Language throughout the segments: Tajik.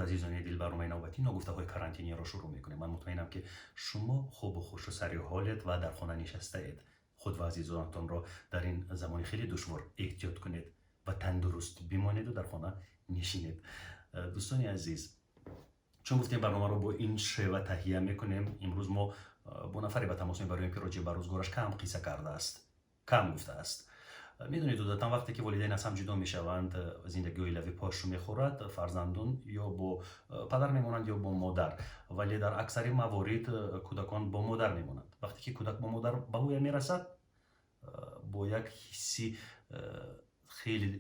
Азизони дил, барномаи навбатии «Ногуфтаҳои карантиниро» шурӯъ мекунем. Ман мутмаинам, ки шумо хубу хушу сари ҳолед ва дар хона нишастаед. Худ ва азизонатонро дар ин замони хеле душвор эҳтиёт кунед ва тандуруст бимонеду дар хона нишинед. Дӯстони азиз, чун гуфтем, барномаро бо ин шева таҳия мекунем. Имрӯз мо бо нафаре ба тамос мебароем, ки роҷеъ ба рӯзгораш кам қисса кардааст, кам гуфтааст. Медонед, одатан вақте ки волидайн аз ҳам ҷудо мешаванд, зиндагии оилавӣ пошу мехӯрад, фарзандон ё бо падар мемонанд, ё бо модар, вале дар аксари маворид кӯдакон бо модар мемонанд. Вақте ки кӯдак бо модар ба воя мерасад, бо як ҳисси хеле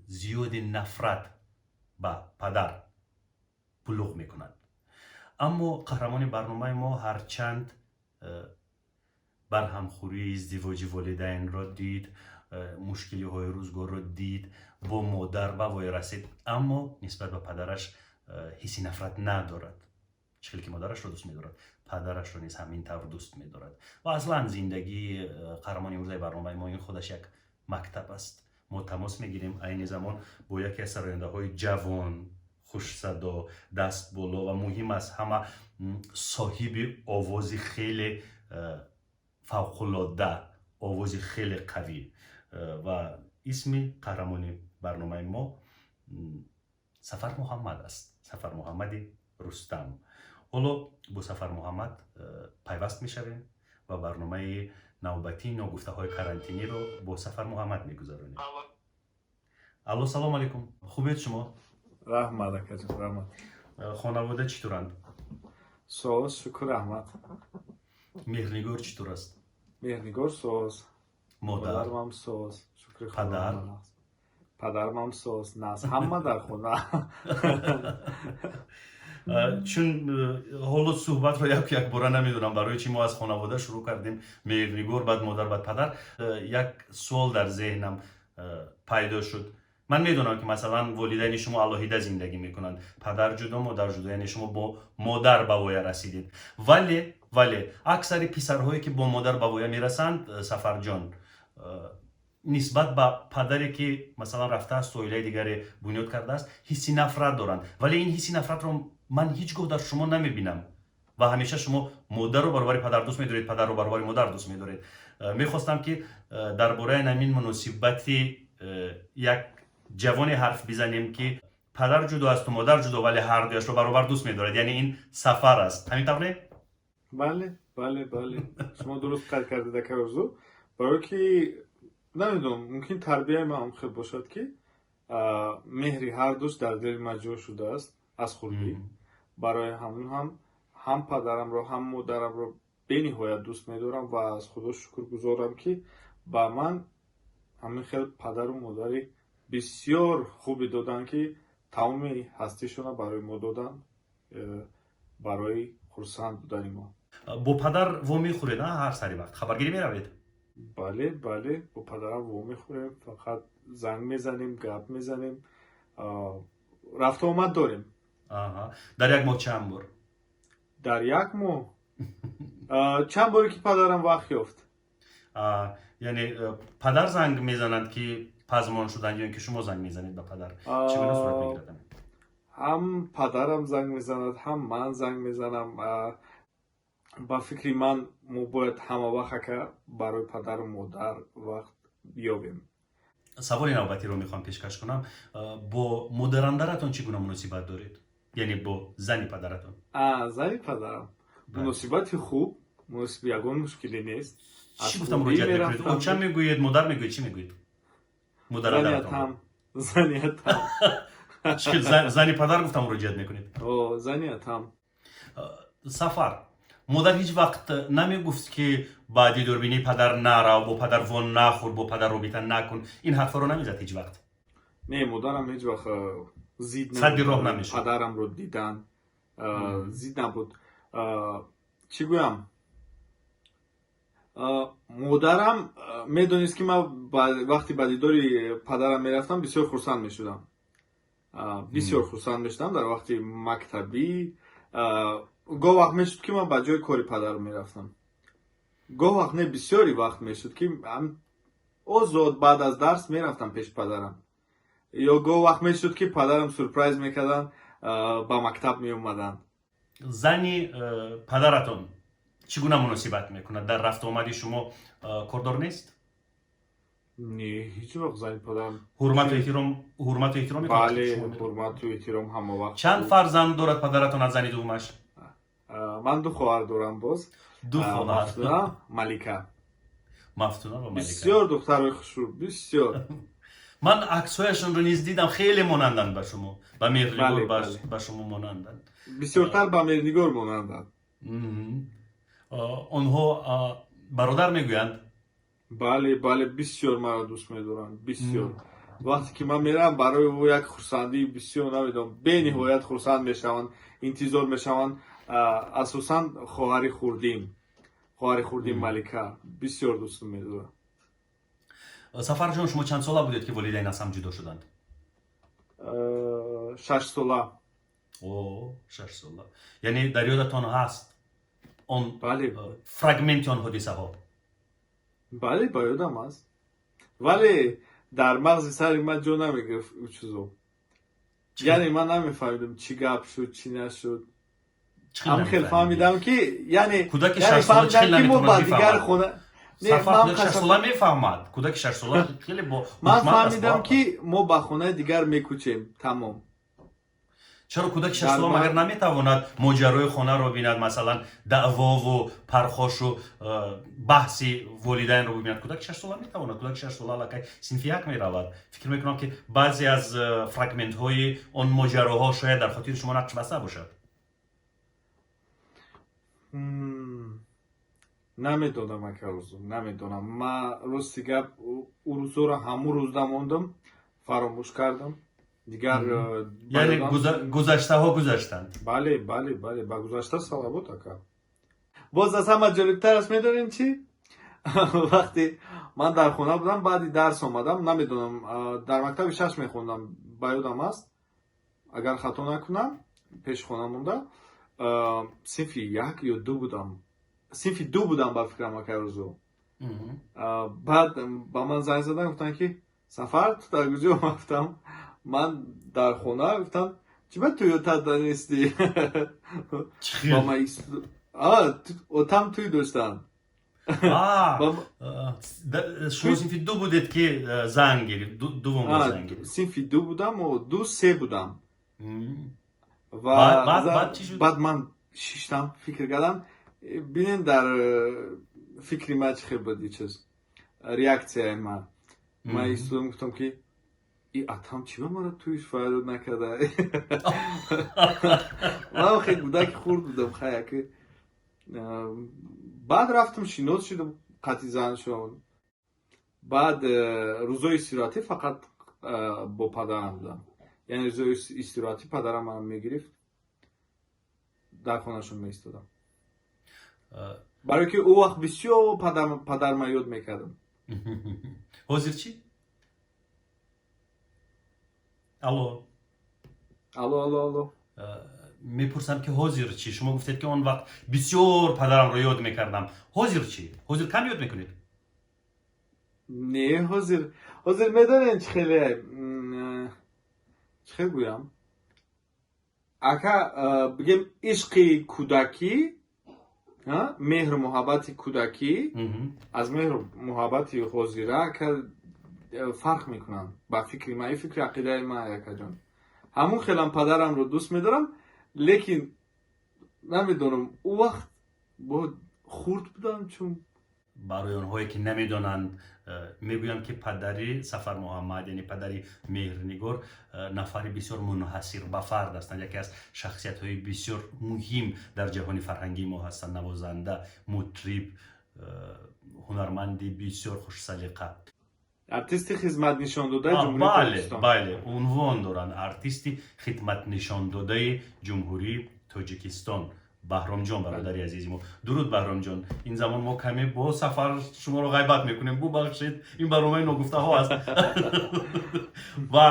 зиёди нафрат ба падар булуғ мекунад. Аммо қаҳрамони барномаи мо ҳарчанд барҳамхӯрии издивоҷи волидайнро дид, мушкилиҳои рӯзгорро дид, бо модар ба воя расид, аммо нисбат ба падараш ҳисси нафрат надорад. Чӣ хел ки модарашро дӯст медорад, падарашро низ ҳамин тавр дӯст медорад. Ва аслан зиндагии қаҳрамони имрӯзаи барномаи мо ин худаш як мактаб аст. Мо тамос мегирем айни замон бо яке аз сарояндаҳои ҷавон, хушсадо, дастболо ва, муҳим аз ҳама, соҳиби овози хеле фавқулода, овози хеле қавӣ. Ва исми қаҳрамони барномаи мо Сафар Муҳаммад аст, Сафар Муҳаммади Рустам. Ҳоло бо Сафар Муҳаммад пайваст мешавем ва барномаи навбатии «Ногуфтаҳои карантиниро» бо Сафар Муҳаммад мегузаронем. Алло, салом алейкум, хубед шумо? Раҳмат, акаҷон, раҳмат. Хонавода чӣ туранд? Соз, шукр, раҳмат. Меҳрнигор чӣ тур аст? Меҳрнигор соз. Модар? Модарам соз, шукри Худо. Падар? Падармам соз, нас ҳама дар хона. Чун ҳоло суҳбатро як якбора намедонам, барои чӣ мо аз хонавода шурӯъ кардем: Меҳрнигор, баъд модар, баъд падар. Як суол дар зеҳнам пайдо шуд. Ман медонам, ки, масалан, волидайни шумо алоҳида зиндагӣ мекунанд, падар ҷудо, модар ҷудо, яъне шумо бо модар ба воя расидед, вале аксари писарҳое, ки бо модар ба воя мерасанд, Сафарҷон, нисбат ба падаре, ки, масалан, рафтааст, оилаи дигаре бунёд кардааст, ҳисси нафрат доранд. Вале ин ҳисси нафратро ман ҳеҷ гоҳ дар шумо намебинам ва ҳамеша шумо модарро баробари падар дӯст медоред, падарро баробари модар дӯст медоред. Мехостам, ки дар бораи ҳамин муносибати як ҷавоне ҳарф бизанем, ки падар ҷудо асту модар ҷудо, вале ҳардуяшро баробар дӯст медорад, яъне ин Сафар аст. Ҳамин тавр не? Бале, шумо дуруст қайд кардед, акаи Орзу. Барое ки намедонам, мумкин тарбияи ман ҳам хел бошад, ки меҳри ҳардуш дар дили ман ҷо шудааст аз хурдӣ. Барои ҳамун ҳам падарамро, ҳам модарамро бениҳоят дӯст медорам ва аз Худо шукргузорам, ки ба ман ҳамин хел падару модари бисёр хубе доданд, ки тамоми ҳастишона барои мо доданд, барои хурсанд будани мо. Бо падар вомехӯред ҳар сари вақт, хабаргирӣ меравед? Бале, бо падарам вомехӯрем, фақат занг мезанем, гап мезанем, рафту омад дорем. Дар як моҳ чанд бор? Дар як моҳ чанд боре ки падарам вақт ёфт. Яъне падар занг мезананд, ки пазмон шуданд, ё ин ки шумо занг мезанед ба падар? Чӣ гуна сурат мегирад? Ҳам падарам занг мезанад, ҳам ман занг мезанам. Ба фикри ман, мо бояд ҳама вақт, ака, барои падару модар вақт биёбем. Саволи навбатиро мехоҳам пешкаш кунам. Бо модарандаратон чӣ гуна муносибат доред, яъне бо зани падаратон? Зани падарам муносибати хуб, ягон мушкиле нест. Чӣ гуфта муроҷиат мекунед? Оча мегӯед, модар мегӯед, чӣ мегӯед модарандаратон? Зани атам. Зани падар гуфта муроҷиат мекунед? Зани атам. Сафар, модар ҳеҷ вақт намегуфт, ки ба дидорбинии падар нарав, бо падар вон нахӯр, бо падар робита накун? Ин ҳарфҳоро намезад ҳеҷ вақт? Не, модарам ҳеҷ вақт зид садди роҳ намешуд? Падарамро дидан зид набуд. Чӣ гӯям, модарам медонист, ки ман вақте ба дидори падарам мерафтам, бисёр хурсанд мешудам, бисёр хурсанд мешудам. Дар вақти мактабӣ гоҳ вақт мешуд, ки ман ба ҷои кори падарам мерафтам, гоҳ вақт не, бисёри вақт мешуд, ки озод баъд аз дарс мерафтам пеши падарам, ё гоҳ вақт мешуд, ки падарам сюрприз мекарданд. Ба мактаб меомаданд. Зани падаратон чӣ гуна муносибат мекунад? Дар рафту омади шумо кордор нест? Не, ҳеҷ вақт зани падарам. Ҳурмату эҳтиром, ҳурмату эҳтиром мекунад? Бале, ҳурмату эҳтиром ҳама вақт. Чанд фарзанд дорад падаратон аз зани дуввумаш? Ман ду хоҳар дорам боз. Ду хоҳар. Мафтуна, Малика. Мафтуна ва Малика. Бисёр духтарои хушрӯ, бисёр. Ман аксҳояшонро низ дидам, хеле монанданд ба шумо, ба Меҳрнигор. Ба шумо монанданд. Бисёртар ба Меҳрнигор монанданд. Онҳо бародар мегӯянд? Бале, бисёр маро дӯст медоранд, бисёр. Вақте ки ман меравам, барои ӯ як хурсандии бисёр, намедонам, бениҳоят хурсанд мешаванд, интизор мешаванд. Асосан хоҳари хурдим, хоҳари хурдим Малика бисёр дӯст медорад. Сафарҷон, шумо чанд сола будед, ки волидайн аз ҳам ҷудо шуданд? 6 сола. О, 6 сола. Яъне дар ёдатон ҳаст он Бале. фрагменти он ҳодисаҳо? Бале, ба ёдам аст, вале дар мағзи сари ман ҷо намегирифт ӯ чизо. Яъне ман намефаҳмидам, чӣ гап шуд, чӣ нашуд. Ҳам хел фаҳмидам, ки яъне Кӯдаки яъне 6 сола чӣ фаҳмидам, ки мо наметавонад ба дигар бифаҳмад? хона. Не, Сафар, ман кӯдаки 6 сола мефаҳмад. Кӯдаки 6 сола хеле бо ман ҳушманд аст, фаҳмидам, боақл ки аст. мо ба хонаи дигар мекӯчем, тамом. Чаро кӯдаки Дар 6 сола магар наметавонад моҷарои хонаро бинад, масалан, даъвову пархошу баҳси волидайнро бибинад? Кӯдаки 6 сола метавонад. Кӯдаки 6 сола аллакай синфи як меравад. Фикр мекунам, ки баъзе аз фрагментҳои он моҷароҳо шояд дар хотири шумо нақш баста бошад. Намедонам, ака Орзу, намедонам. Ма, рости гап, ӯ рӯзҳоро ҳамун рӯзда мондам, фаромӯш кардам дигар. Ба Яъне ёдам гузаштаҳо гузаштанд. Бале, ба гузашта салавот, ака. Боз аз ҳама ҷолибтар аст, медонем чӣ? Вақте ман дар хона будам, баъди дарс омадам, намедонам, дар мактаби шаш мехондам, ба ёдам аст, агар хато накунам, пеши хона монда, синфи як ё ду будам, синфи ду будам, ба фикрам, акай Орзу. Баъд ба ман занг задан, гуфтанд, ки Сафар, ту дар куҷо? Ман гуфтам, ман дар хона. Гуфтам, чӣ ба тӯётада нестӣ? Чӣ Ба хел? ман отам тӯй доштанд. Шумо синфи ду будед, ки занг гирифт, дуввум бор занг гирифт? Синфи ду будам, ду се будам. Ва Баъд чӣ шуд? Баъд ман шиштам, фикр кардам. Бинен, дар фикри ман чӣ хел буд, чиз, реаксияи ман. Ман истодам, гуфтам, ки и атам чӣ ба маро тӯйш фарёд накарда? Ман хеле кӯдаки хурд будам, хаяки. Баъд рафтам, шинос шудам қати заншон. Баъд рӯзои истироҳатӣ фақат бо падарам будам. Яъне рӯзои истироҳатӣ падарам маро мегирифт, дар хонашон меистодам, барое ки ӯ вақт бисёр падарма ёд мекардам. Ҳозир чӣ? Алло? Алло, алло, алло. Мепурсам, ки ҳозир чӣ? Шумо гуфтед, ки он вақт бисёр падарамро ёд мекардам. Ҳозир чӣ? Ҳозир кам ёд мекунед? Не, ҳозир медонед, чӣ хеле, чӣ хел гӯям, ака, бигем, ишқи кӯдакӣ, меҳру муҳаббати кӯдакӣ аз меҳру муҳаббати ҳозира, ака, фарқ мекунанд, ба фикри ман. Ин фикри ақидаи ман, акаҷон. Ҳамун хелам падарамро дӯст медорам, лекин намедонам, ӯ вақт бо хурд будам чун. Барои онҳое ки намедонанд, мегӯям, ки падари Сафар Муҳаммад, яъне падари Меҳрнигор, нафари бисёр мунҳасир ба фард ҳастанд, яке аз шахсиятҳои бисёр муҳим дар ҷаҳони фарҳангии мо ҳастанд: навозанда, мутриб, ҳунарманди бисёр хушсалиқа. Артисти хизматнишондодаи Ҷумҳурии Тоҷикистон. Бале, унвон доранд: артисти хидматнишондодаи Ҷумҳурии Тоҷикистон. Баҳромҷон, бародари азизи мо, дуруд, Баҳромҷон. Ин замон мо каме бо Сафар шуморо ғайбат мекунем, бубахшед, ин барномаи ногуфтаҳо аст. Ва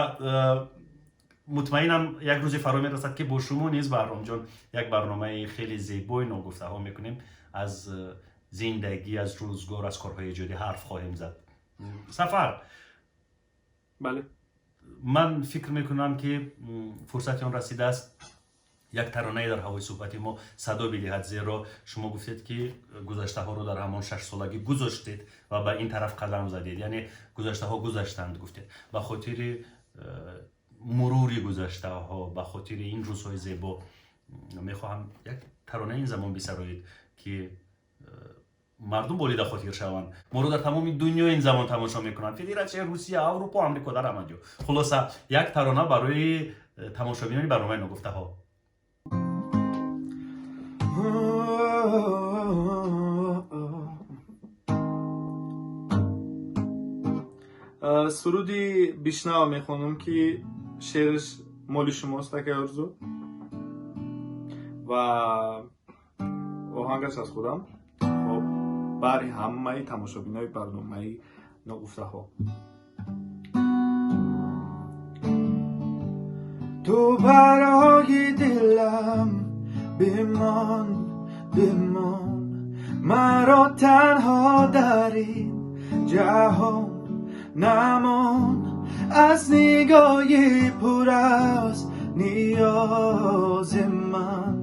мутмаинам, як рӯзе фаро мерасад, ки бо шумо низ, Баҳромҷон, як барномаи хеле зебои ногуфтаҳо мекунем, аз зиндагӣ, аз рӯзгор, аз корҳои эҷодӣ ҳарф хоҳем зад. Сафар. Бале. Ман фикр мекунам, ки фурсати он расидааст. Як таронае дар ҳавои суҳбати мо садо бидиҳад, зеро шумо гуфтед, ки гузаштаҳоро дар ҳамон 6-солагӣ гузоштед ва ба ин тараф қадам задед, яъне гузаштаҳо гузаштанд, гуфтед. Ба хотири мурури гузаштаҳо, ба хотири ин рӯзҳои зебо мехоҳам як таронаи ин замон бисароед, ки мардум болида хотир шаванд. Моро дар тамоми дунё ин замон тамошо мекунанд: Федератсияи Русия, Аврупо, Амрико, дар ҳама ҷо. Хулоса, як тарона барои тамошобинони барномаи «Ногуфтаҳо». Суруди «Бишнава» мехонам, ки шеъраш моли шумост, акай Орзу, ва оҳангаш аз худам. Хоб, баҳри ҳамаи тамошобинои барномаи «Ногуфтаҳо». Ту барои дилам бимон, бимон, маро танҳо дар ин ҷаҳон намон. Аз нигоҳи пур аз ниёзи ман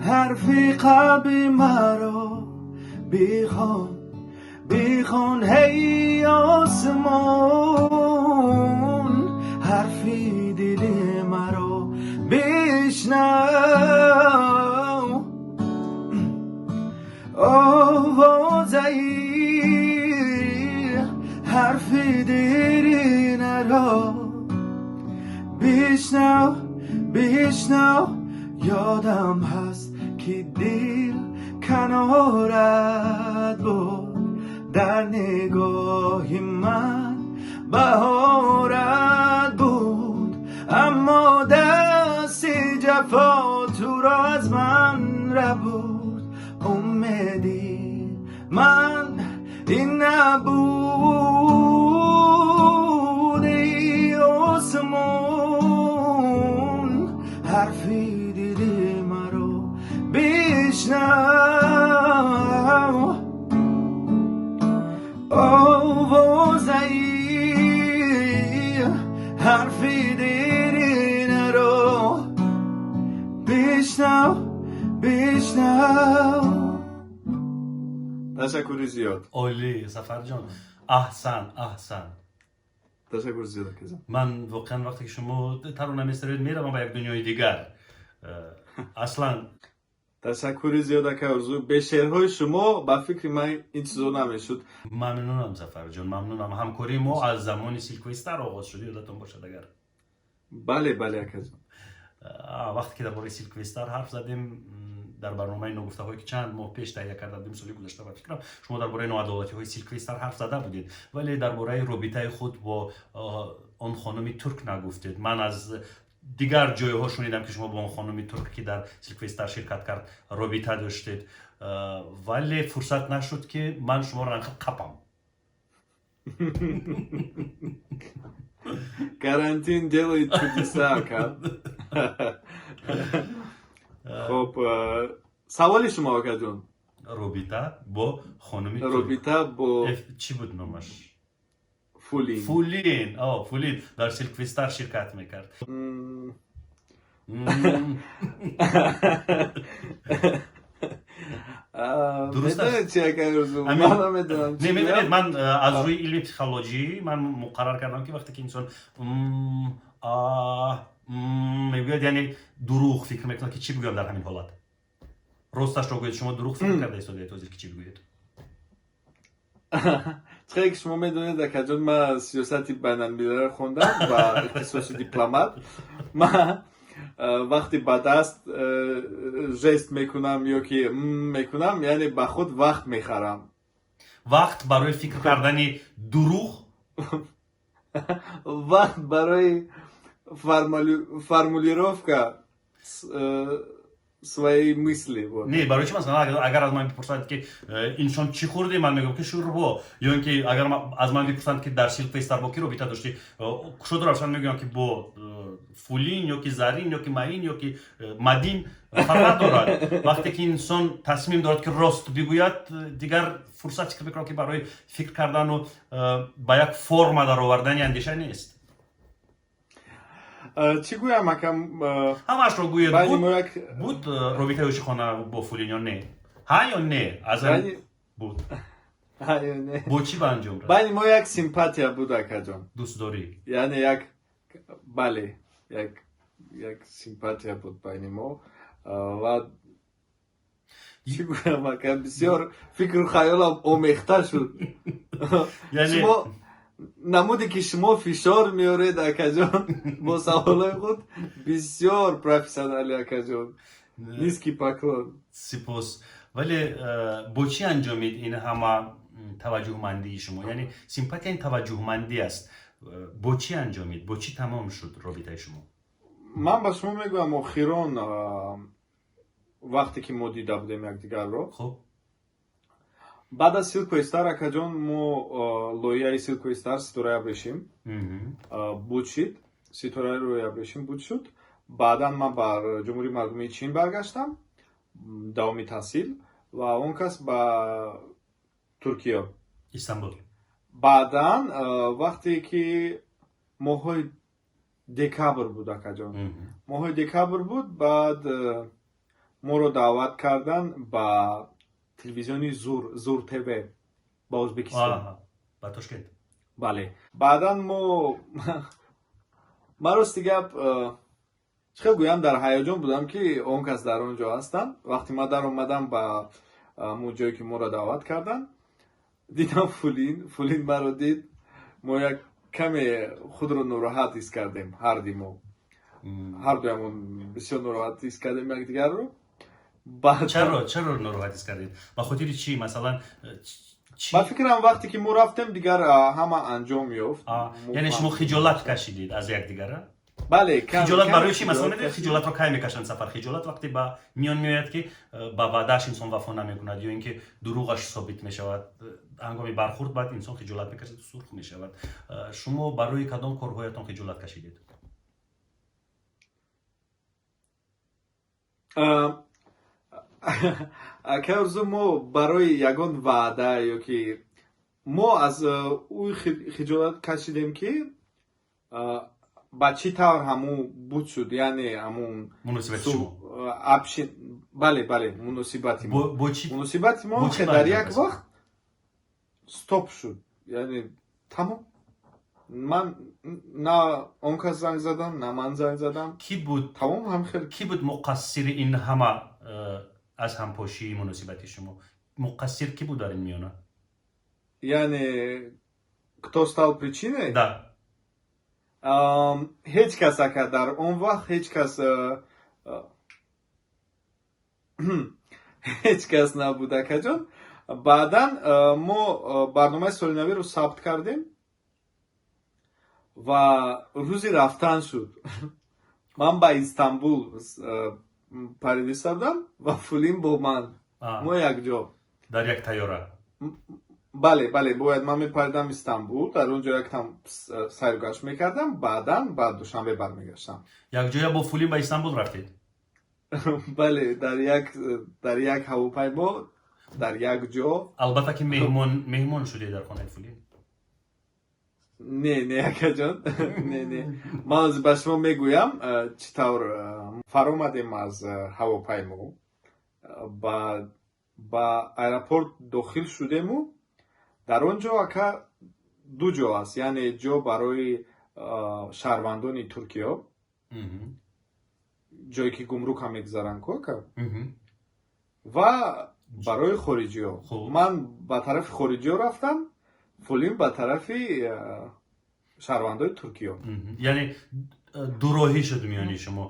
ҳарфи қалби маро бихон, бихон. Ҳей осмон, ҳарфи дили маро бишнав. Овозаи ҳарфи диринаро бишнав, бишнав. Ёдам ҳаст, ки дил канорат буд, дар нигоҳи ман баҳорат буд, аммо дасти ҷафо туро аз ман рабуд. Умеди ман ин набуд. Эй осмон, ҳарфи дили маро бишнав. Овозаи ҳарфи диринаро бишнав, бишнав. Ташаккури зиёд. Олӣ, Сафарҷон, аҳсан, аҳсан. Ташаккури зиёд, акаҷон. Ман воқеан вақте ки шумо тарона месароед, меравам ба як дунёи дигар аслан. Ташаккури зиёд, ака Орзу. Бе шеърҳои шумо, ба фикри ман, ин чизо намешуд. Мамнунам, Сафарҷон, мамнунам. Ҳамкории мо аз замони «Силквестар» оғоз шуд, ёдатон бошад агар. Бале, бале, акаҷон. Вақте ки дар бораи «Силквестар» ҳарф задем дар барномаи «Ногуфтаҳое», ки чанд моҳ пеш таҳия карда будем, соли гузашта, ба фикрам, шумо дар бораи ноадолатиҳои «Силквестар» ҳарф зада будед, вале дар бораи робитаи худ бо он хонуми турк нагуфтед. Ман аз дигар ҷойҳо шунидам, ки шумо бо он хонуми турк, ки дар «Силквестар» ширкат кард, робита доштед, вале фурсат нашуд, ки ман шуморо анқад қапам. Карантин делает чудеса, ака. Хоб, саволи шумо, акаҷон? Робита бо хонуми турк. Робита бо Чӣ буд номаш? Фулин. Фулин, о, Фулин дар «Силквестар» ширкат мекард. Дуруст аст. Медонед чи, ака Орзу? Ман намедонам Не, чӣ медонед, гӯям. ман аз рӯи илми психологӣ ман муқаррар кардам, ки вақте ки инсон м, а, м мегӯяд, яъне дурӯғ фикр мекунад, ки чӣ бигӯям дар ҳамин ҳолат. Росташро гӯед, шумо дурӯғ фикр карда истодаед ҳозир, ки чӣ бигӯед. Чӣ ки шумо медонед, акаҷон, ман сиёсати байналмилалиро хондам ва ихтисоси дипломат. Ман вақте ба даст жест мекунам ё ки м мекунам, яъне ба худ вақт мехарам. Вақт барои фикр кардани дурӯғ. Вақт барои формулировка своей мысли, вот. Не, барои чи, масалан, агар аз ман бипурсанд, ки инсон чӣ хӯрдӣ, ман мегӯям, ки шӯрбо, ё ин ки агар аз ман бипурсанд, ки дар «Силквестар» бо кӣ робита доштӣ, кушоду равшан мегӯям, ки бо Фулин ё ки Зарин ё ки Маин ё ки Мадин, фарқ надорад. Вақте ки инсон тасмим дорад, ки рост бигӯяд, дигар фурсат, фикр мекунам, ки барои фикр кардану ба як форма даровардани андеша нест. Чӣ гӯям, акам? Ҳамаашро гӯед. Байни буд мо як буд робитаи ошиқона бо Фулин ё не? Ҳа ё не? Аз буд. Ҳа ё не? Бо чӣ ба анҷом расид? Байни мо як симпатия буд, акаҷон. Дӯстдорӣ. Яъне як, бале, як симпатия буд байни мо ва чӣ гӯям, ака, бисёр фикру хаёлам омехта шуд. Яъне Шумо намуде ки шумо фишор меоред, акаҷон, бо саволҳои худ, бисёр профессионалӣ, акаҷон, низкий поклон. Сипос. Вале бо чӣ анҷомид ин ҳама таваҷҷӯҳмандии шумо? Яъне симпатия ин таваҷҷӯҳмандӣ аст. Бо чӣ анҷомид, бо чӣ тамом шуд робитаи шумо? Ман ба шумо мегӯям, охирон вақте ки мо дида будем якдигарро, баъд аз Силковый Стар, акаҷон, мо лоиҳаи Силковый Стар, Ситораи абрешим буд шид, Ситораи рӯи абрешим буд шуд. Баъдан ман бар Ҷумҳурии Мардумии Чин баргаштам давоми таҳсил ва он кас ба Туркия. Истанбул. Баъдан вақте ки моҳҳои декабр буд, акаҷон, моҳои декабр буд, баъд моро даъват карданд ба телевизиони Зур, Зур ТВ, ба Ӯзбекистон. Ба Тошкент. Бале. Баъдан мо, ман, рости гап, чӣ хел гӯям, дар ҳаяҷон будам, ки он кас дар он ҷо ҳастанд. Вақте ман даромадам ба ҳамун ҷое ки моро даъват карданд, дидам Фулин, Фулин маро дид. Мо як каме худро нороҳат ҳис кардем, ҳарди мо, ҳардуямон бисёр нороҳат ҳис кардем якдигарро. Чаро нороҳат ҳис кардед? Ба хотири чӣ, масалан? Ба фикрам, вақте ки мо рафтем, дигар ҳама анҷом ёфт. Яъне шумо хиҷолат кашидед аз якдигара? Бале. Хиҷолат барои чӣ? Масалан, медонед, хиҷолатро кай мекашанд, Сафар? Хиҷолат вақте ба миён меояд, ки ба ваъдааш инсон вафо намекунад ё ин ки дурӯғаш собит мешавад. Ҳангоми бархурд баъд инсон хиҷолат мекашад, сурх мешавад. Шумо барои кадом корҳоятон хиҷолат кашидед? Акай Орзу, мо барои ягон ваъда ё ки мо аз ӯ хиҷолат кашидем, ки ба чӣ тавр ҳамун буд шуд, яъне ҳамун муносибати шумо. Бале, муносибати мо, муносибати мо дар як вақт стоп шуд, яъне тамом. Ман на он кас занг задам, на ман занг задам. Кӣ буд? Тамом, ҳам хел. Кӣ буд муқассири ин ҳама аз ҳампошии муносибати шумо? Муқассир кӣ буд дар ин миёна? Яъне кто стал причиной? Да. Ҳеҷ кас, ака, дар он вақт ҳеҷ кас, ҳеҷ кас набуд, акаҷон. Баъдан мо барномаи соли навиро сабт кардем ва рӯзи рафтан шуд. Ман ба Истанбул парида будам ва Фулин бо ман, мо якҷо. Дар як тайёра? Бале, бояд ман мепаридам Истанбул, дар он ҷо яктам сайру гашт мекардам, баъдан ба Душанбе бармегаштам. Якҷоя бо Фулин ба Истанбул рафтед? Бале, дар як ҳавопаймо, дар як ҷо. Албатта ки меҳмон шудед дар хонаи Фулин. Не, не, акаҷон, не, ман ҳозир ба шумо мегӯям, чӣ тавр фаромадем аз ҳавопаймо, ба аэропорт дохил шудему дар он ҷо, ака, ду ҷо аст, яъне ҷо барои шаҳрвандони Туркиё, ҷое ки гумрук ҳам мегузаранд ку, ака, ва барои хориҷиҳо. Ман ба тарафи хориҷиҳо рафтам, Фулин ба тарафи шаҳрвандои Туркиё. Яъне дуроҳӣ шуд миёни шумо,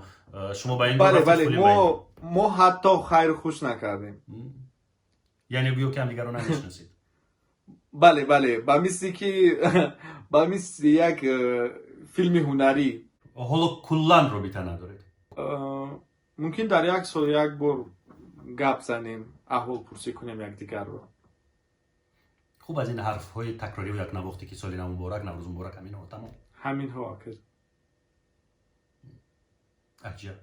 шумо ба ин Бале, мо ҳатто хайру хуш накардем. Яъне гӯё ки ҳамдигарро намешиносед. Бале, ба мисли ки ба мисли як филми ҳунарӣ. Ҳоло куллан робита надоред? Мумкин дар як сол як бор гап занем, аҳволпурсӣ кунем якдигарро. Хуб, аз ин ҳарфҳои такрорию якнавохте ки соли нав муборак, Наврӯз муборак, ҳаминҳо тамом. Ҳаминҳо, ака. Аҷаб.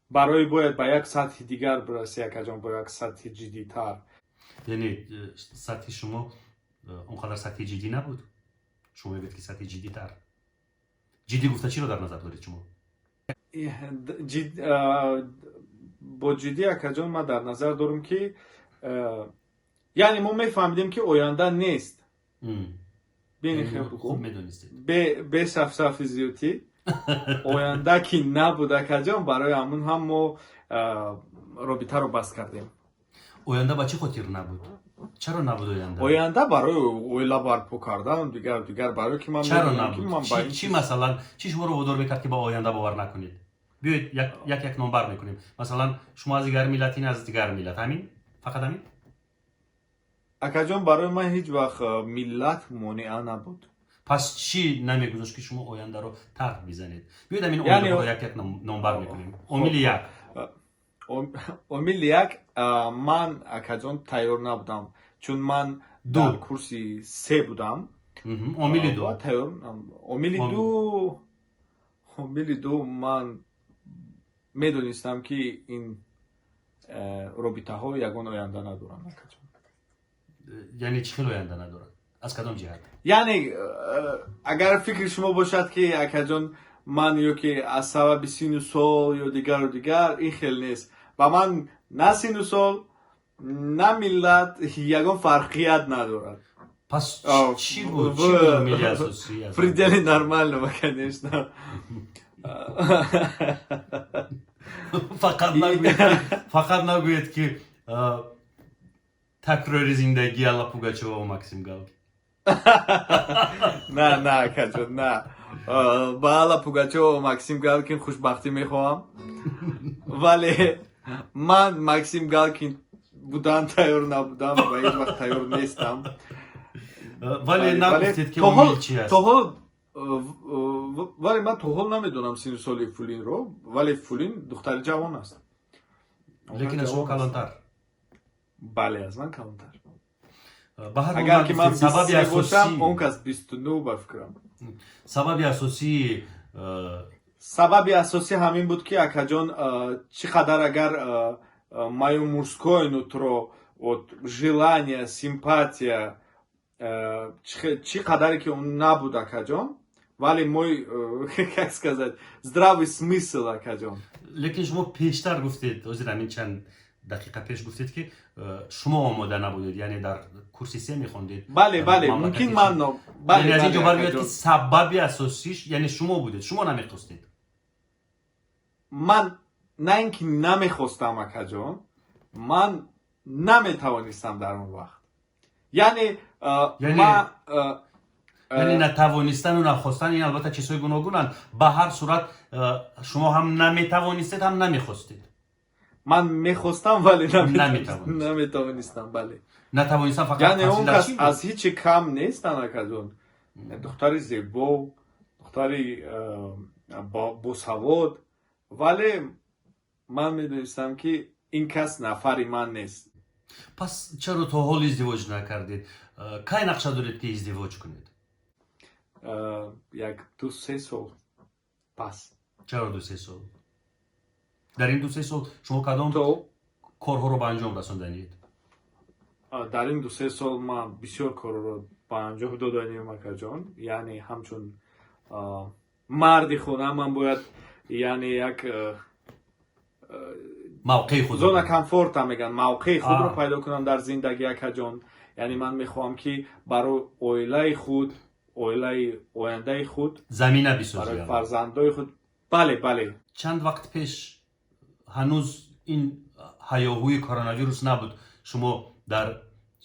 Барои бояд ба як сатҳи дигар бираси, акаҷон, ба як сатҳи ҷиддитар. Яъне сатҳи шумо он қадар сатҳи ҷиддӣ набуд? Шумо мегӯед, ки сатҳи ҷиддитар. Ҷиддӣ гуфта чиро дар назар доред шумо? Бо ҷиддӣ, акаҷон, ман дар назар дорам, ки яъне мо мефаҳмидем, ки оянда нест. Хуб медонистед. Бе шафшафи зиёдтӣ оянда ки набуд, акаҷон, барои ҳамун ҳам мо робитаро баст кардем. Оянда ба чӣ хотир набуд? Чаро набуд оянда? Оянда барои оила барпо кардан, дигар, дигар, барое ки ман Чаро набуд? Чӣ, масалан, чӣ шуморо водор мекард, ки ба оянда бовар накунед? Биёед, як як номбар мекунем. Масалан, шумо аз дигар миллат, ин аз дигар миллат, ҳамин, фақат ҳамин? Акаҷон, барои ман ҳеҷ вақт миллат монеа набуд. Пас чӣ намегузошт, ки шумо ояндаро тарк бизанед? Биёед, ҳамин омилҳоро як як номбар мекунем. Омили як. Омили як: ман, акаҷон, тайёр набудам, чун ман дар курси се будам. Омили ду? Тайёр. Омили ду: ман медонистам, ки ин робитаҳо ягон оянда надоранд, акаҷон. Яъне чӣ хел оянда надорад, аз кадом ҷиҳат? Яъне агар фикри шумо бошад, ки, акаҷон, ман ё ки аз сабаби сину сол ё дигару дигар, ин хел нест. Ба ман на сину сол, на миллат ягон фарқият надорад. Пас чӣ буд, чӣ буд омили асосӣ? В пределе нормального, конечно. Фақат нагӯед, ки такрори зиндагии Алла Пугачёва ва Максим Галкин. На, на, акаҷон, на. Ба Алла Пугачёва ва Максим Галкин хушбахтӣ мехоҳам, вале ман Максим Галкин будан тайёр набудам ва ҳеҷ вақт тайёр нестам. Вале нагуфтед, ки омил чи аст. То ҳол, вале ман то ҳол намедонам сину соли Фулинро, вале Фулин духтари ҷавон аст. Лекин аз шумо калонтар. Бале, аз ман калонтар. Ба ҳар Агар ки ман сабаби бошам, он кас 29, ба фикрам. Сабаби асосии? Сабаби асосӣ ҳамин буд, ки, акаҷон, чӣ қадар агар моё мужское нутро, вот желание, симпатия, чӣ қадаре ки он набуд, акаҷон, вале мой, как сказать, здравый смысл, акаҷон. Лекин шумо пештар гуфтед, ҳозир ҳамин чанд дақиқа пеш гуфтед, ки шумо омода набудед, яъне дар курси се мехондед. Бале, мумкин ман Яъне аз ин ҷо бармеояд, ки сабаби асосиш яъне шумо будед, шумо намехостед. Ман на ин ки намехостам, акаҷон, ман наметавонистам дар он вақт, яъне Яъне натавонистану нахостан ин албатта чизҳои гуногунанд. Ба ҳар сурат, шумо ҳам наметавонистед, ҳам намехостед. Ман мехостам, вале наметавонистам, бале. Натавонистам фақат. Яъне он кас аз ҳичи кам нестан, акаҷон, духтари зебо, духтари босавод, вале ман медонистам, ки ин кас нафари ман нест. Пас чаро то ҳол издивоҷ накардед? Кай нақша доред, ки издивоҷ кунед? Як 2-3 сол пас. Чаро 2-3 сол? Дар ин 2-3 сол шумо кадом корҳоро ба анҷом расонданиед? Дар ин 2-3 сол ман бисёр корҳоро ба анҷом доданием, акаҷон. Яъне ҳамчун марди хона ман бояд, яъне, як мавқеи худ зона комфорта мегӯянд, мавқеи худро пайдо кунам дар зиндагӣ, акаҷон. Яъне ман мехоҳам, ки барои оилаи худ, оилаи ояндаи худ замина бисозӣ. Барои фарзандои худ, бале. Чанд вақт пеш, ҳанӯз ин ҳаёҳӯи коронавирус набуд, шумо дар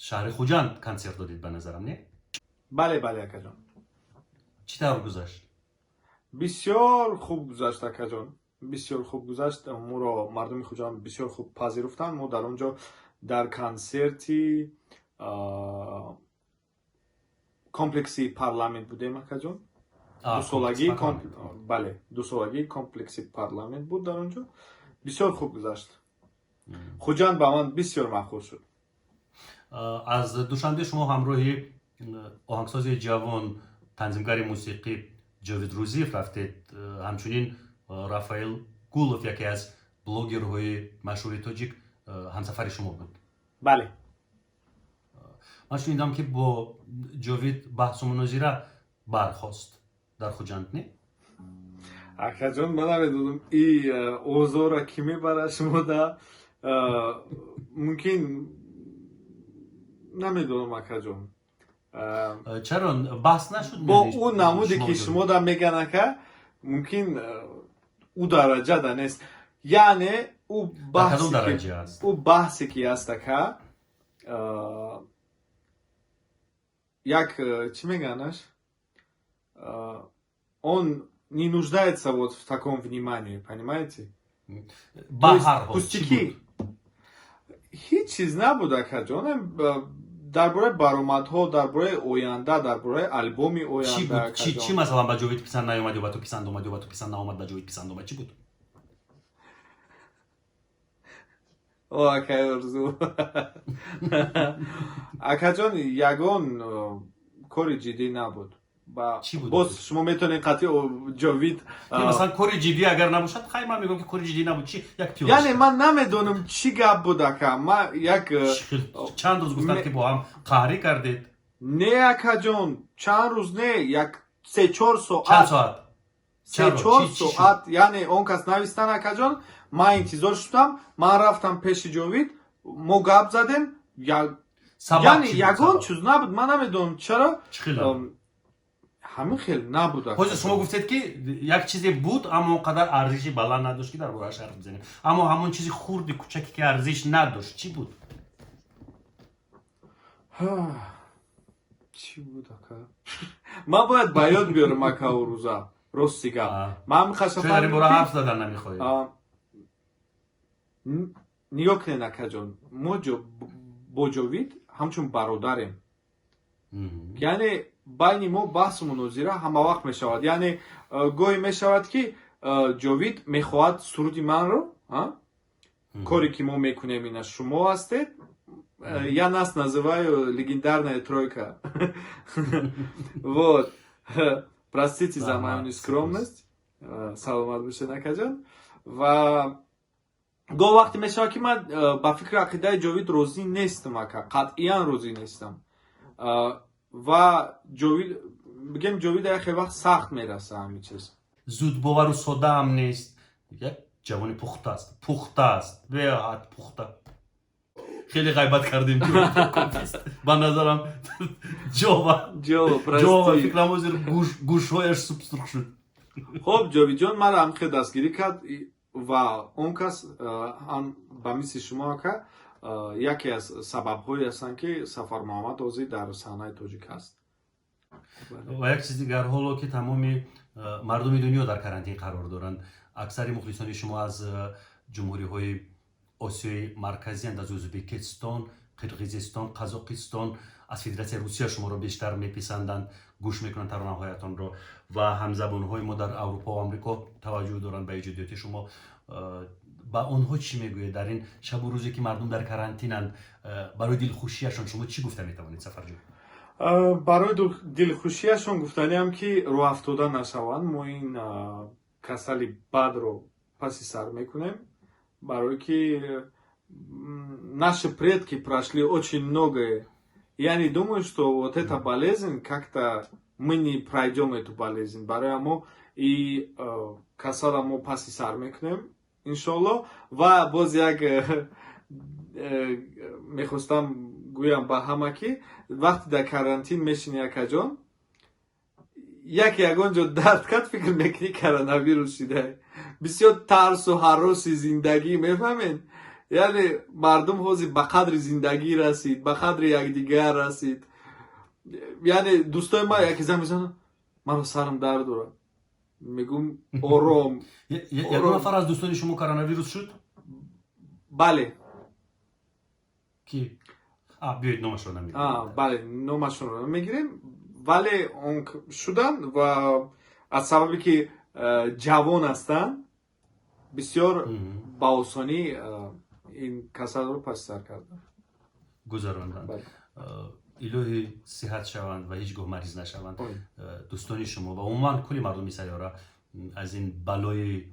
шаҳри Хуҷанд консерт додед, ба назарам, не? Бале, акаҷон. Чӣ тавр гузашт? Бисёр хуб гузашт, акаҷон, бисёр хуб гузашт. Моро мардуми Хуҷанд бисёр хуб пазируфтанд. Мо дар он ҷо дар консерти комплекси Парламент будем, акаҷон. Дусолагии, бале, дусолагии комплекси Парламент буд дар он ҷо. Бисёр хуб гузашт. Хуҷанд ба ман бисёр маъқул шуд. Аз Душанбе шумо ҳамроҳи оҳангсози ҷавон, танзимгари мусиқӣ Ҷовид Рӯзиев рафтед. Ҳамчунин Рафаэл Гулов, яке аз блогерҳои машҳури тоҷик, ҳамсафари шумо буд. Бале. Ман шунидам, ки бо Ҷовид баҳсу мунозира бархост дар Хуҷанд, не? Акаҷон, ман намедонам, и озора кӣ мебарад шумода. Мумкин, намедонам, акаҷон. Чаро баҳс нашуд? Бо ӯ намуде ки шумода меган, ака, мумкин ӯ дараҷада нест, яъне ӯ баҳсе ки аст, ака, як чӣ меганаш, он не нуждается вот в таком внимании, понимаете? Пустяки, ҳеҷ чиз набуд, акаҷон, дар бораи баромадҳо, дар бораи оянда, дар бораи албоми оянда. Чӣ масалан ба Ҷовид писанд наёмад ё ба ту писанд омад, ё ба ту писанд наомад, ба Ҷовид писанд омад, чӣ буд? О, акай Орзу, акаҷон, ягон кори ҷиддӣ набуд. Боз шумо метавонед қатъи Ҷовид. Масалан, кори ҷиддӣ агар набошад, хай, ман мегӯям, ки кори ҷиддӣ набуд, чи як пиёла? Яъне ман намедонам, чӣ гап буд, ака, ма як Чанд рӯз гуфтанд, ки бо ҳам қаҳрӣ кардед. Не, акаҷон, чанд рӯз не, як 3-4 соат. Чанд соат? 3-4 соат. Яъне он кас навистан, акаҷон, ман интизор шудам, ман рафтам пеши Ҷовид, мо гап задем, яъне ягон чиз набуд, ман намедонам чаро ҳамин хел набуд. Ҳозир шумо гуфтед, ки як чизе буд, аммо он қадар арзиши баланд надошт, ки дар борааш ҳарф бизанем. Аммо ҳамон чизи хурди кӯчаке, ки арзиш надошт, чӣ буд? Чӣ буд, ака? Ман бояд ба ёд биёрам, ака, ӯ рӯза, рости гап, ман дар ин бора ҳарф задан намехоҳед? Нигоҳ кунед, акаҷон, мо бо Ҷовид ҳамчун бародарем, яъне байни мо баҳсу мунозира ҳама вақт мешавад. Яъне гоҳе мешавад, ки Ҷовид мехоҳад суруди манро, коре ки мо мекунем, ина шумо ҳастед, я нас называю легендарная тройка, вот, простите за мою нескромность. Саломат бошед, акаҷон. Ва гоҳ вақте мешавад, ки ман ба фикру ақидаи Ҷовид розӣ нестам, ака, қатъиян розӣ нестам. Ва Ҷовид, бигем, Ҷовид як хел вақт сахт мераса ҳамин чиз. Зудбовару соддаам нест, як ҷавони пухта аст, пухта аст, беҳад пухта. Хеле ғайбат кардем, ба назарам Ҷова Ҷова, фикрам, ҳозир гӯшҳояш субсурх шуд. Хоб, Ҷовидҷон маро ҳам хел дастгирӣ кард ва он кас ба мисли шумо, ака, яке аз сабабҳое ҳастанд, ки Сафар Муҳаммад ҳозир дар саҳнаи тоҷик ҳаст. Ва як чиз дигар: ҳоло ки тамоми мардуми дунё дар карантин қарор доранд, аксари мухлисони шумо аз ҷумҳуриҳои Осиёи Марказиянд, аз Ӯзбекистон, Қирғизистон, Қазоқистон, аз Федератсияи Русия шуморо бештар меписанданд, гӯш мекунанд таронаҳоятонро ва ҳамзабонҳои мо дар Аврупо ва Амрико таваҷҷӯҳ доранд ба эҷодиёти шумо. Ба онҳо чӣ мегӯед дар ин шабу рӯзе, ки мардум дар карантинанд? Барои дилхушияшон шумо чӣ гуфта метавонед, Сафарҷон? Барои дилхушияшон гуфтаниам, ки рӯҳафтода нашаванд. Мо ин касали бадро паси сар мекунем, барое ки наши предки прошли очень многое. Я не думаю, что вот эта болезнь, как-то мы не пройдем эту болезнь. Барои мо и касала мо паси сар мекунем, иншолло. Ва боз як мехостам гӯям ба ҳама, ки вақте дар карантин мешинӣ, акаҷон, яке ягон ҷо дард кард, фикр мекунӣ, коронавирус шида. Бисёр тарсу ҳароси зиндагӣ, мефаҳмед? Яъне мардум ҳозир ба қадри зиндагӣ расид, ба қадри якдигар расид. Яъне дӯстои ман яке занг мезанад: «Маро сарам дард дорад». Мегӯм: «Ором». Ягон нафар аз дӯстони шумо коронавирус шуд? Бале. Ки? Биёед, номашро намегирем. Бале, номашонро намегирем, вале он шуданд ва аз сабабе ки ҷавон ҳастанд, бисёр ба осонӣ ин касалро паси сар карданд. Гузаронданд. Илоҳӣ, сиҳат шаванд ва ҳеҷ гоҳ мариз нашаванд дӯстони шумо ва умуман кулли мардуми сайёра аз ин балои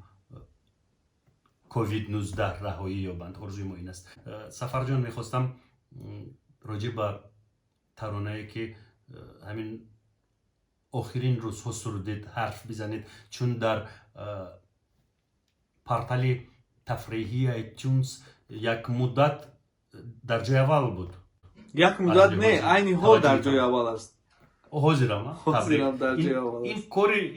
ковид-19 раҳоӣ ёбанд. Орзуи мо ин аст. Сафарҷон, мехостам роҷеъ ба таронае, ки ҳамин охирин рӯзҳо сурудед, ҳарф бизанед, чун дар портали тафриҳии iTunes як муддат дар ҷои аввал буд. Як муддат не, айни ҳол дар ҷои аввал аст. Ҳозирам. Ҳозирам дар ҷои аввал аст.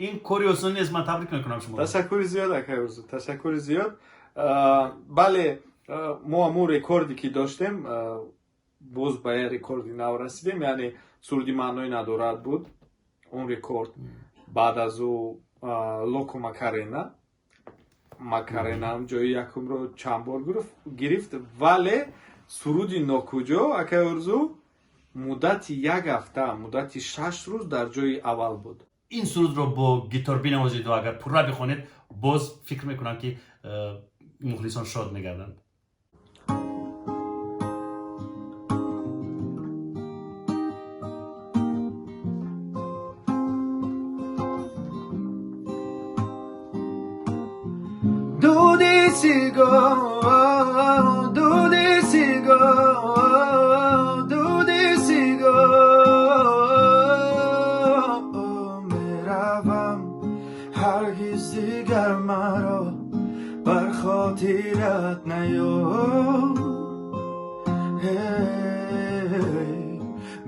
Ин кори осон нест, ман табрик мекунам шуморо. Ташаккури зиёд, акай Орзу, ташаккури зиёд. Бале, мо ҳамун рекорде ки доштем, боз ба як рекорди нав расидем, яъне суруди «Маъное надорад» буд он рекорд. Баъд аз ӯ «Локо Макарена», Макаренаам ҷои якумро чанд бор гирифт, вале суруди «Нокуҷо», акай Орзу, муддати як ҳафта, муддати 6 рӯз дар ҷои аввал буд. Ин сурудро бо гитор бинавозед ва агар пурра бихонед, боз фикр мекунам, ки мухлисон шод мегарданд. Дуди сигор, дуди сигор, дуди сигор, меравам, ҳаргиз дигар маро бар хотират наёд.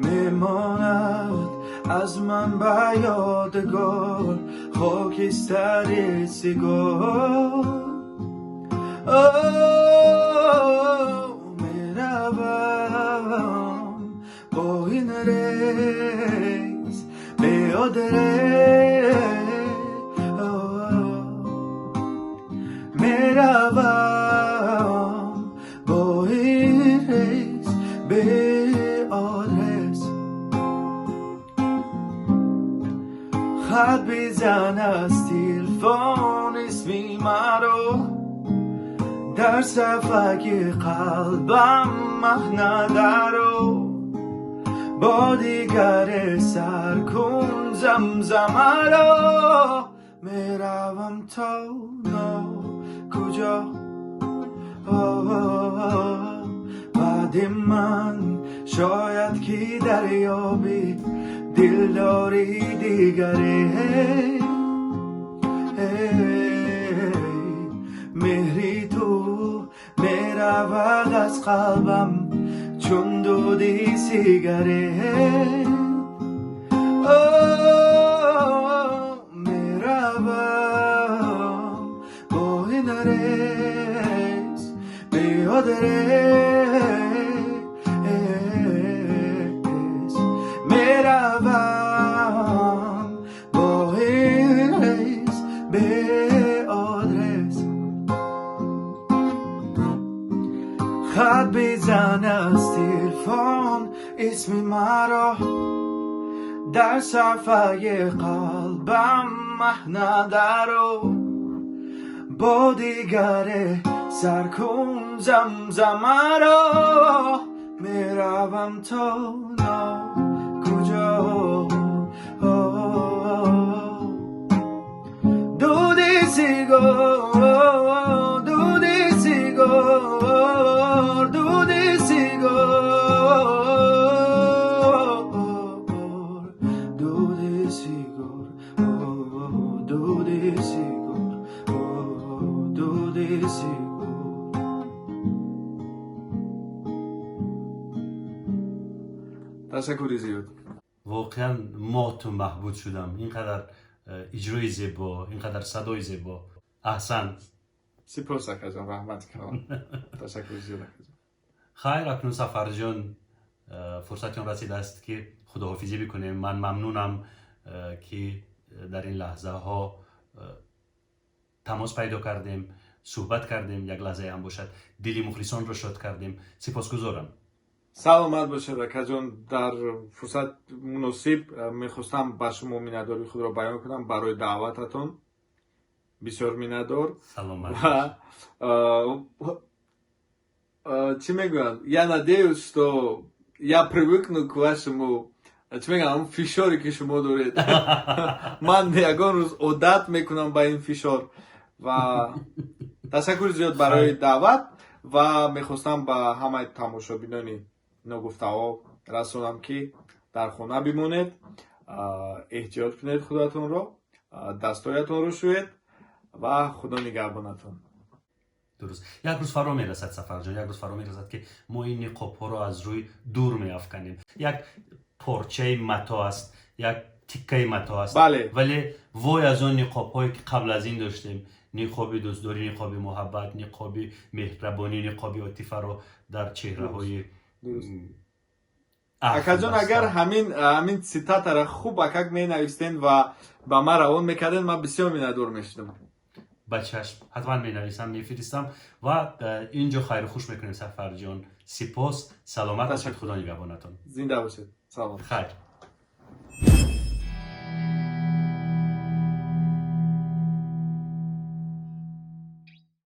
Мемонад аз ман ба ёдгор хокистари сигор. Меравам бо ин рейс бе адрес, меравам бо ин рейс бе адрес. Хат бизан аз телефон исми маро, дар сафаки қалбам маҳнадаро, бо дигаре сар кун замзамаро. Меравам то нокуҷо, баъди ман шояд ки дарёбӣ дилдори дигаре. Меҳри ту меравад аз қалбам чун дуди сигарет. Меравам бо ин рейс бе адрес, меравам бо ин рейс бе адрес. Хат бизан аз телефон исми маро, дар сафаи қалбам маҳнадаро, бо дигаре сар кун замзамаро. Меравам то нокуҷо, дуди сигор, дуди сигор, дуди сигор, дуди сигор, дуди сигор, дуди сигор. Ташаккури зиёд. Воқеан моту маҳбут шудам. Ин қадар иҷрои зебо, ин қадар садои зебо, аҳсан. Сипос, акаҷон, раҳмати калон, ташаккури зиёд, акаҷон. Хайр, акнун, Сафарҷон, фурсати он расидааст, ки худоҳофизӣ бикунем. Ман мамнунам, ки дар ин лаҳзаҳо тамос пайдо кардем, суҳбат кардем, як лаҳзае ҳам бошад, дили мухлисонро шод кардем. Сипосгузорам. Саломат бошед, акаҷон. Дар фурсат муносиб мехостам ба шумо миннатдории худро баён кунам барои даъвататон. Бисёр миннатдор. Саломат. Ва чӣ мегӯянд, я надеюсь, что я привыкну к вашему, чӣ мегӯянд, ҳамн фишоре ки шумо доред. Ман ягон рӯз одат мекунам ба ин фишор. Ва ташаккури зиёд барои даъват. Ва мехостам ба ҳамаи тамошобинони Ногуфтаҳо расонам, ки дар хона бимонед. Эҳтиёт кунед худатонро, дастҳоятонро шӯед ва Худо нигаҳбонатон. Дуруст, як рӯз фаро мерасад, Сафарҷон, як рӯз фаро мерасад, ки мо ин ниқобҳоро аз рӯй дур меафканем. Як порчаи матоъ аст, як тиккаи матоъ аст. Вале вой аз он ниқобҳое, ки қабл аз ин доштем: ниқоби дӯстдорӣ, ниқоби муҳаббат, ниқоби меҳрабонӣ, ниқоби отифаро дар чеҳраҳои Акаҷон, агар ҳамин цитатаро хуб акак менавистен ва ба ман равон мекарден, ман бисёр миннатдор мешудам. Ба чашм, ҳатман менависам, мефиристам. Ва ин ҷо хайру хуш мекунем. Сафарҷон, сипос, саломат бошед, Худо нигаҳбонатон. Зинда бошед, салом. Хайр.